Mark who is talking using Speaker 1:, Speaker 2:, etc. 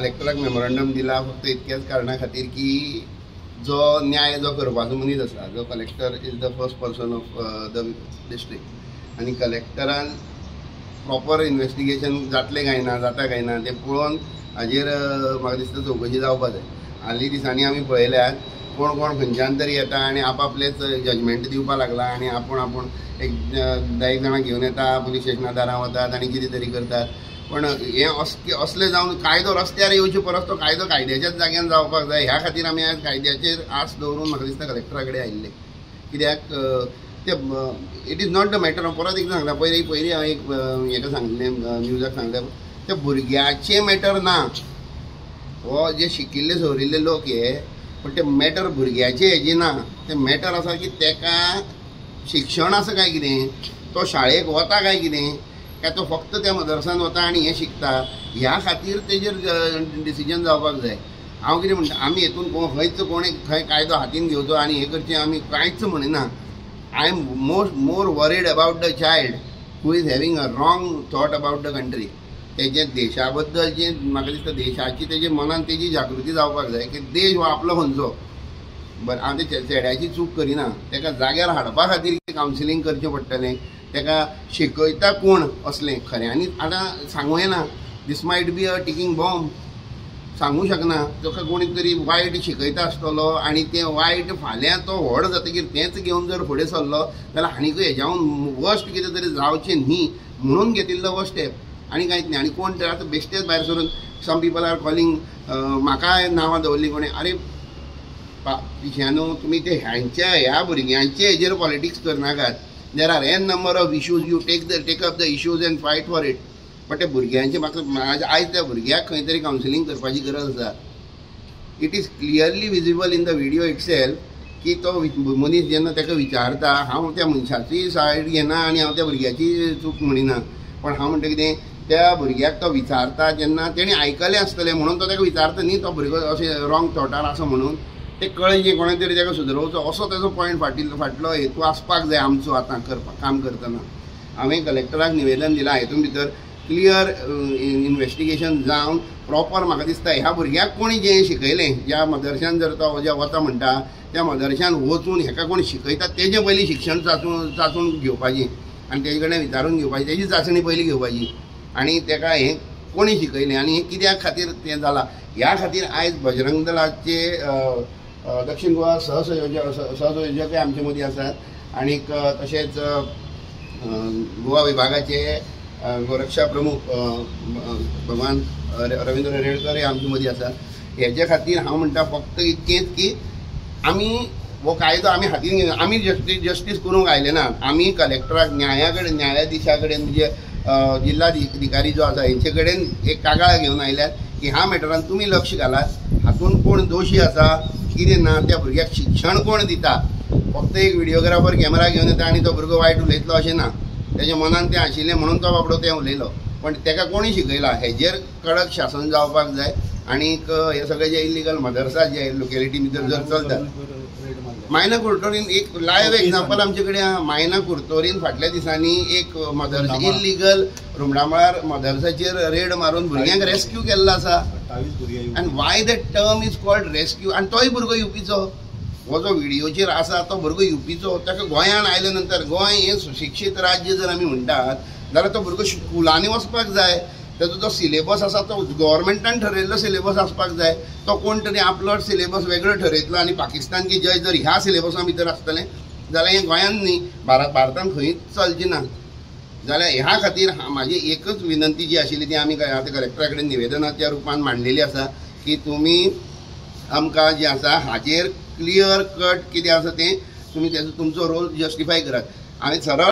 Speaker 1: कलेक्टराक memorandum दिला फक्त इतक्याच कारणा खातीर की जो न्याय जो करपाचो मनीस आसा, जो collector is the first person of the district आनी कलेक्टरान प्रॉपर इन्वेस्टिगेशन जातलें काय ना, जाता काय ना तें पळोवन हाजेर म्हाका दिसता चवकशी जावपा जाय. हालीं दिसांनी आमी पळयल्यात कोण कोण खंयच्यान तरी येता आनी आपआपलेच जजमेंट दिवपाक लागला आनी आपूण आपूण एक 10 जाणां घेवन येता, पुलीस स्टेशना दारां वतात आनी कितें तरी करतात. पण हें असलें जावन कायदो रस्त्यार येवचे परस तो कायदो कायद्याच्याच जाग्यान जावपाक जाय. ह्या खातीर आमी आयज कायद्याचेर आस दवरून म्हाका दिसता कलेक्टरा कडेन आयिल्ले. कित्याक ते it is not the matter. परत एकदां सांगता, पयलीं पयलीं हांवें एक हेका सांगलें, न्यूजाक सांगलें, ते भुरग्याचें मॅटर ना, हो जे शिकिल्ले सवरिल्ले लोक हे, पण ते मॅटर भुरग्याचें हेजें ना. ते मॅटर आसा की तेका शिक्षण आसा काय कितें, तो शाळेक वता काय कितें, काय तो फक्त त्या मदरसान वता आनी हें शिकता, ह्या खातीर तेजेर डिसिजन जावपाक जाय. हांव कितें म्हणटा, आमी हेतून खंयच कोण खंय कायदो हातीन घेवचो आनी हें करचें आमी कांयच म्हणिना. I am more worried about the child who is having a wrong thought about the country. तेजे देशा बद्दल जे म्हाका दिसता देशाची तेजे मनान तेजी जागृती जावपाक जाय की देश हो आपलो खंयचो. बरें, हांव ते चेड्याची चूक करिना, तेका जाग्यार हाडपा खातीर कावन्सिलींग करचें पडटलें, तेका शिकयता कोण असलें खऱ्यांनी आतां सांगूं येना. This might be a ticking bomb, सांगूं शकना. ताका कोणी तरी वायट शिकयता आसतलो आनी तें वायट फाल्यां तो व्हड जातकीर तेंच घेवन जर फुडें सरलो जाल्यार आनीकूय हेज्याहून वर्स्ट कितें तरी जावचें न्ही म्हणून घेतिल्लो हो स्टेप आनी कांयच न्ही. आनी कोण तर आतां बेश्टेच भायर सरून सम पिपल are calling, म्हाका नांवां दवरलीं कोणें. आरे पिश्यानो, तुमी ते ह्यांच्या ह्या भुरग्यांचे हेजेर पॉलिटिक्स करनाकात. There are n number of issues, you take up the issues and fight for it. But ते भुरग्यांचे म्हाका आयज त्या भुरग्याक खंय तरी कावन्सिलींग करपाची गरज आसा. It is clearly visible in the video itself की तो मनीस जेन्ना ताका विचारता, हांव त्या मनशाची सायड घेना आनी हांव त्या भुरग्याची चूक म्हणिना, पण हांव म्हणटा कितें, त्या भुरग्याक तो विचारता जेन्ना तेणी आयकलें आसतलें म्हणून तो ताका विचारता न्ही, तो भुरगो अशें रॉंग थॉटार आसा म्हणून ते कळचें, कोणें तरी ताका सुदरोवचो असो ताजो पॉयंट फाटलो हेतू आसपाक जाय आमचो आतां करपाक काम करतना. हांवें कलेक्टराक निवेदन दिलां, हेतून भितर क्लियर इन्वेस्टिगेशन जावन प्रॉपर म्हाका दिसता ह्या भुरग्याक कोणी जें शिकयलें, ज्या मदरशान जर तो ज्या वता म्हणटा त्या मदरशान वचून हेका कोण शिकयता तेजें पयलीं शिक्षण चाचून घेवपाचें आनी तेजे कडेन विचारून घेवपाचें, तेजी चांचणी पयलीं घेवपाची आनी तेका हें कोणी शिकयलें आनी हें कित्या खातीर तें जालां. ह्या खातीर आयज बजरंग दलाचे दक्षिण गोवा सहसंयोजकय आमचे मदीं आसात आनीक तशेंच गोवा विभागाचे गोरक्षा प्रमुख भगवान रविंद्र रेडकर हे आमचे मदीं आसात. हेजे खातीर हांव म्हणटा फक्त इतकेंच की आमी हो कायदो आमी हातीन घेवन आमी जस्टीस करूंक आयले ना. आमी कलेक्टराक न्याया कडेन, न्यायाधिशा कडेन, म्हणजे जिल्लाधिकारी जो आसा हेंचे कडेन एक कागाळ घेवन आयल्यात की ह्या मॅटरान तुमी लक्ष घालात, हातूंत कोण दोशी आसा कितें ना, त्या भुरग्याक शिक्षण कोण दिता. फक्त एक व्हिडियोग्राफर कॅमेरा घेवन येता आनी तो भुरगो वायट उलयतलो अशें ना, तेज्या मनान तें आशिल्लें म्हणून तो बाबडो तें उलयलो, पण तेका कोणी शिकयला हेजेर कडक शासन जावपाक जाय. आनीक हे सगळे जे इलिगल मदरसा जे लोकेलिटी भितर जर चलतात, मायना कुर्तोरीन एक लायव्ह एग्जाम्पल आमचे कडेन आहा. मायना कुर्तोरीन फाटल्या दिसांनी एक मदरसा इलिगल रुमडामळार मदरसाचेर रेड मारून भुरग्यांक रेस्क्यू केल्लो आसा. आनी why that term is called rescue. आनी तोय भुरगो युपीचो, हो जो व्हिडियोचेर आसा तो भुरगो युपीचो. ताका गोंयान आयल्या नंतर, गोंय हें सुशिक्षीत राज्य जर आमी म्हणटात जाल्यार तो भुरगो स्कुलांनी वचपाक जाय, ताजो जो सिलेबस आसा तो गव्हर्मेंटान ठरयल्लो सिलेबस आसपाक जाय. तो कोण तरी आपलो सिलेबस वेगळो ठरयतलो आनी पाकिस्तान की जय जर ह्या सिलेबसा भितर आसतलें जाल्यार हें गोंयान न्ही, भारतान खंयच चलचें ना. जाल्यार ह्या खातीर म्हाजी एकच विनंती जी आशिल्ली ती आमी आतां कलेक्टरा कडेन निवेदनाच्या रुपान मांडलेली आसा की तुमी आमकां जें आसा हाजेर क्लियर कट कितें आसा तें तुमी तेजो तुमचो रोल जस्टिफाय करात. हांवें सरळ